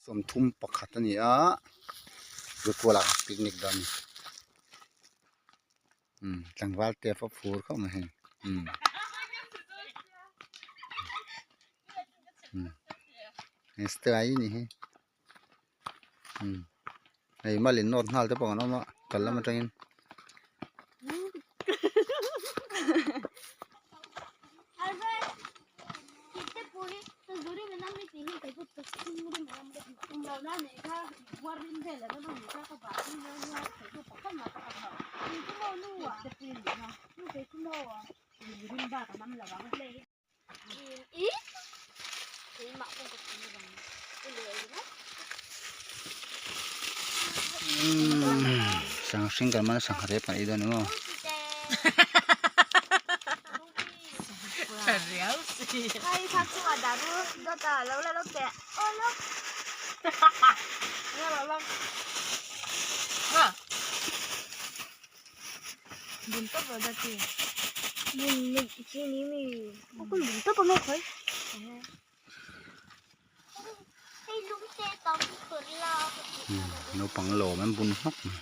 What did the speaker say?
31 a ni a Zukuala picnic dawn a ni umm tlangval te pawh phur khawp mai hei umm umm hei style a ni hi umm hei malin nawt nghal te pawh an awm a kal lam atangin. Sangha hring kan man a sangha rep kan ei dawn emaw. Naupang lawm an bun hnawk mai.